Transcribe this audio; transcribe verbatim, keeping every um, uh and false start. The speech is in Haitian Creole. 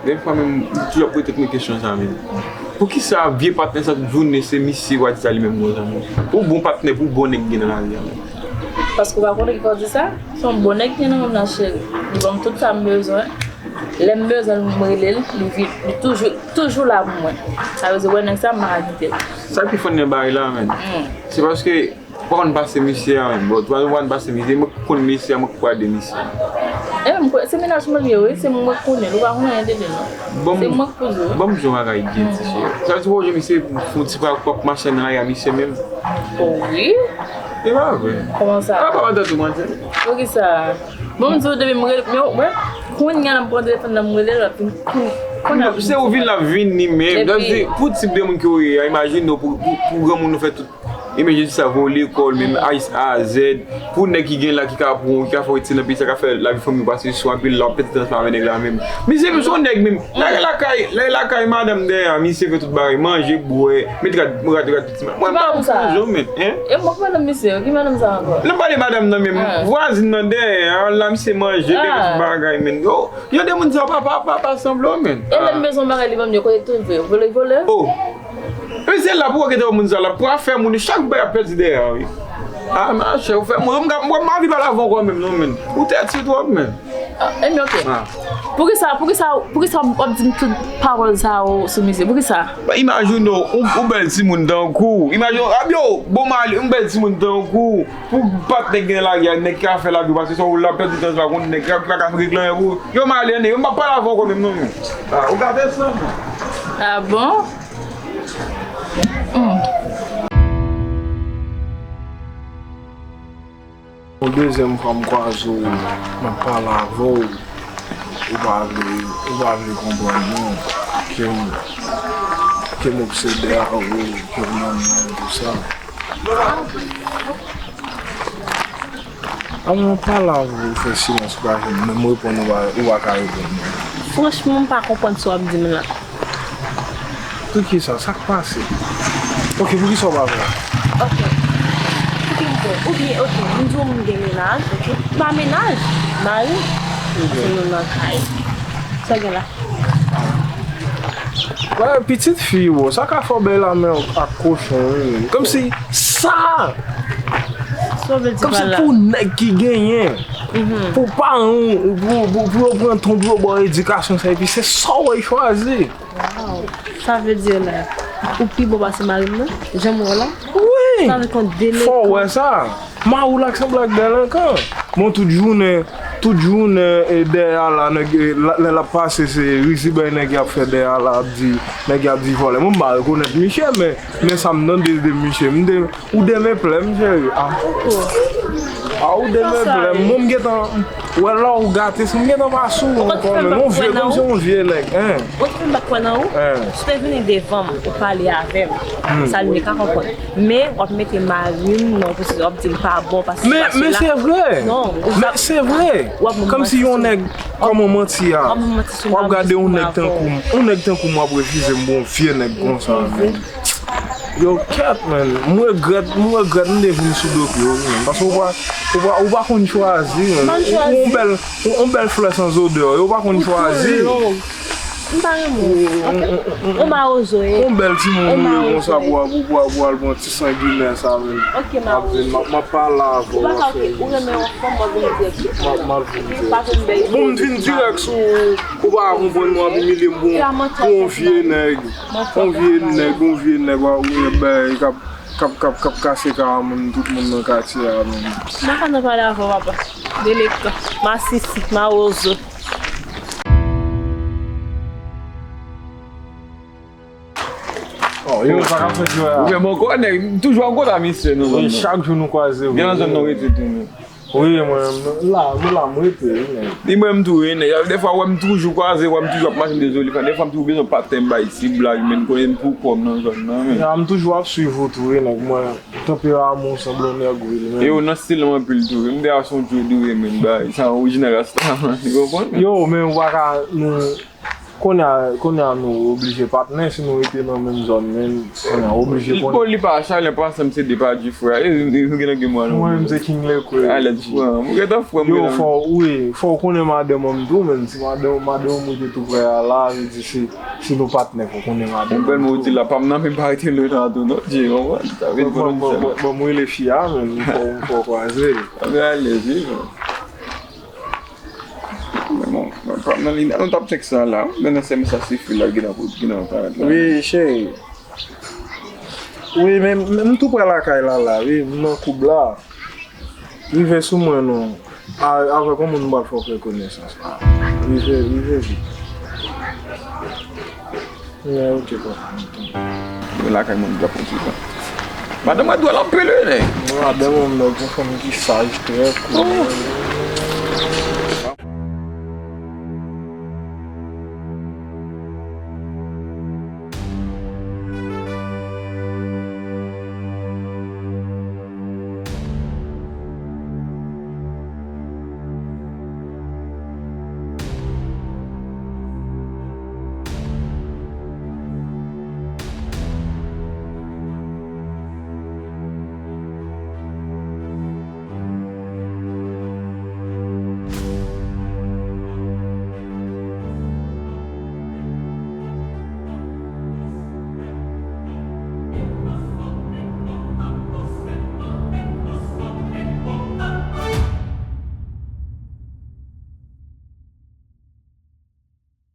Defwa menm, m toujou ap rete ak kesyon sa menm. Poukisa vye patnè sa tounen se misye w a di sa li menm konsa menm? Pou bon patnè, pou bon nèg gen nan lavi a menm. Paske w pa konnen ki fè w di sa? Se yon bon nèg ki gen nan men m nan cheri. Li ban m tout sa m bezwen. Lè m bezwen l, m rele l, li vin, li toujou, toujou la pou mwen. Sa vle di, wè nèg sa, m pa ka kite l. Sa ki funny nan bagay la menm. Se paske Ou pa konn pase misye a menm. Bon, ou pa konn pase misye, mwen k konn misye a, mwen k kwade misye a. E mwen, se mennaj mwen li ye, wi, se mwen k konnen l, ou pa konn anyen de li non. Se mwen k pou di w. Ban m di w yon bagay byen ti cheri. Sa vle di w pa wè misye fè yon ti pa p ap mache nan lari a misye menm? O wi. E pa vre. Kòman sa? A pa madanm ou manti. Poukisa? Bon, m di w depi m rele, men wè, kounye a m pran telefòn nan m rele l, l ap vin kou. Se ou vin l ap vini menm. Sa vle di pou tip de moun ke w ye a, imajine w pou, pou, pou granmoun ou fè tout Imajine sa, voye w lekòl menm, A a Z, pou nèg ki gen la, ki ka pran w, ki ka fè w retire nan peyi sa, ka fè lavi fanmi w pase sou anpil, l ap pèdi tan avèk nèg la menm. Misye menm se yon nèg menm. Lage lakay, lage lakay madanm dèyè a, misye fè tout bagay, manje, bwè, met rad, rad, rad, pitit. Mwen pa pou pran zon menm, en? E mwen pa nan misye, ki madanm sa ankò? Lè m pale madanm nan menm, vwazin nan dèyè a, la misye manje, bebe tout bagay menm. Yo, yo de moun sa pa, pa, pa, pa sanble w menm. E lè m bezwen bagay li ban m yo, kote l twouve? Vole, vole? Oh. Epi se la pou w gentan wè moun sa la, pou afè moun yo, chak bagay ap pèdi dèyè a, wi. A, machè, ou fè mwen, mwen, mwen, m anvi pale avè w ankò menm, non, menm. Ou tèti twòp, menm. Ah, ebyen, ok. Ah. Poukisa, poukisa, poukisa w ap di m tout pawòl sa yo sou misye? Poukisa? Ba, imajine w, yon, yon bèl timoun tankou w. Imajine w, a, yo, bon mari, yon bèl timoun tankou w. Pou patnè gen lari a, nèg ki ka fè lavi w pase, sa w la pèdi tan, sa w konn nèg ki pa ka regle anyen pou ou. Yo, mari, yo, m p ap pale avè w ankò menm, non, menm. Ah, ou gate san. Ah bon? Yon dezyèm fwa m kwaze w, m ap pale avè w, ou pa vle, ou pa vle konprann non, ke m, ke m obsede avè w, ke m renmen w, tout sa. Alò, m ap pale avè w, ou fè silans, ou pa janm menm reponn, ou pa, ou pa ka reponn mwen. Franchman, m pa konprann sa w ap di m la. Poukisa? Sa k pase? Ok, poukisa w pa vle? Ok. Poukisa m fè? Oubyen, ok, m di w m gen mennaj, ok. M pa mennaj, mari. Se nou nan kay. Sa w gen la? Wè, pitit fi, bro, sa ka fè w bay lamen ak kochon, wi. Kòmsi sa! Sa w vle di pa la? Kòmsi pou nèg ki genyen, pou paran w, pou, pou, pou yo pran tan pou yo ba w edikasyon sa, epi se sa w chwazi. Wow. Sa vle di la, ou pi bon pase mari m nan? Jan m wè w la? Wi! Sa vle konn de letan. Fò w wè sa. Mari w la k sanble ak delenkan. Bon, tout jounen, tout jounen, e, dèyè a la, nèg, e, la, lè l ap pase, se rizibay nèg y ap fè dèyè a la, ap di, nèg y ap di vòlè. Mwen, m pa rekonèt misye, men, men sa m tande de misye, m te, ou de men plè, m cheri. Ah. Ah, ou de men plè. Mwen, m gentan, wè la ou gate, si m gentan pa sou ou ankò, men yon vye, kòmsi yon vye nèg, en. Ou te fè m pa kwè nan ou? Si w te vini devan m, ou pale avè m, sa m te ka konprann. Men, w ap mete mari m nan yon pozisyon, w ap di m pa bon, paske sa, men, men se vre. Non, men se vre. Kòmsi yon nèg, kòman manti a? W ap gade yon nèg tankou m, yon nèg tankou m, w ap refize m pou yon vye nèg konsa, men. Yo, kèt, man. M regrèt, m regrèt m te vin sou do pye w, man. Paske ou pa, ou pa, ou pa konn chwazi, man. Ou, ou yon bèl, ou, yon bèl flè san zodè. Yo pa konn chwazi. M pa renmen w, ok? Ou mawozo ye. Yon bèl timoun ou ye konsa pou, pou, pou, pou al pran ti sanginè sa, man. Ok, mawozo. M ap, m ap pale avè w, ok, ou renmen yon fanm, w ap vin dirèk sou fanm. M ap, m ap vin dirèk. Bon, m vin dirèk sou ou, ou pa konprann mwen, w ap imilye m pou, pou yon vye nèg. Yon vye nèg, yon vye nèg, w ap wè bagay k ap, k ap, k ap, k ap kase karamann tout moun nan katye a, menm. M pa ka nan pale avè w, papa. Delekan, masisi, mawozo. Oh, yo, sa k ap fèt jwè a? Ou gen bon kò, nèg, toujou ap konn a misye, nou. Wi, chak jou nou kwaze, wi. Gen nan zòn nou rete tou, nou. Wi, mwen menm, la, mwen la, mwen rete, wi, nèg. Li mwen menm tou, wi, nèg. Dèfwa, wè m toujou kwaze, wè m toujou ap mache m de zolikan. Dèfwa, m toujou bezwen patnè m bay ti blag, men konnen m pou kò m nan zòn nan, men. Ya, m toujou ap swiv ou tou, wi, nèg. Mwen, tanperaman w sanble yon nèg, wi, men. E yo nan stil m anpil tou, wi. M te a son djou dou, wi, men, bay. Sa orijinal rasta, man. Ou konprann? Yo, men, ou pa ka, nou, Kounye a, kounye a nou oblije patnè si nou rete nan menm zòn, men kounye a oblije. Li pa Chalè, pa Sanm, se de pa di frè. E, e, ou gen nan gen mwa non. Mwen menm se King Lekwè. Alèz frè. Ou gentan frè m. Yo, fò, wi, fò w konnen madanm mwen tou, men si madanm, madanm mwen te tou prè a la, vle di se, si nou patnè, fò w konnen madanm mwen tou. Ou bèl mwen di la, pa m nan, men pa rete lwen nan tou, non, Dje, konprann? Sa vin bon, bon, bon, bon, mwen rele fi a, men fò, fò w kwaze. Alèz, wi, men. Men bon, mwen pa nan li, nou t ap tchèk sa la. Men nan sèvis sa se fi la, gen nan, gen nan parèt la. Wi, cheri. Wi, men, men m tou prè lakay la, la, wi, m nan koub la. Rive sou mwen, non. A, avèk yon moun m pral fè w fè konesans. Rive, rive vit. Mwen, ok, papa. Mwen lakay mwen, m t ap pran ti tan. Madanm mwen dwòl anpil, wi, nèg. Madanm mwen, nèg, yon fanm ki saj, trè koul.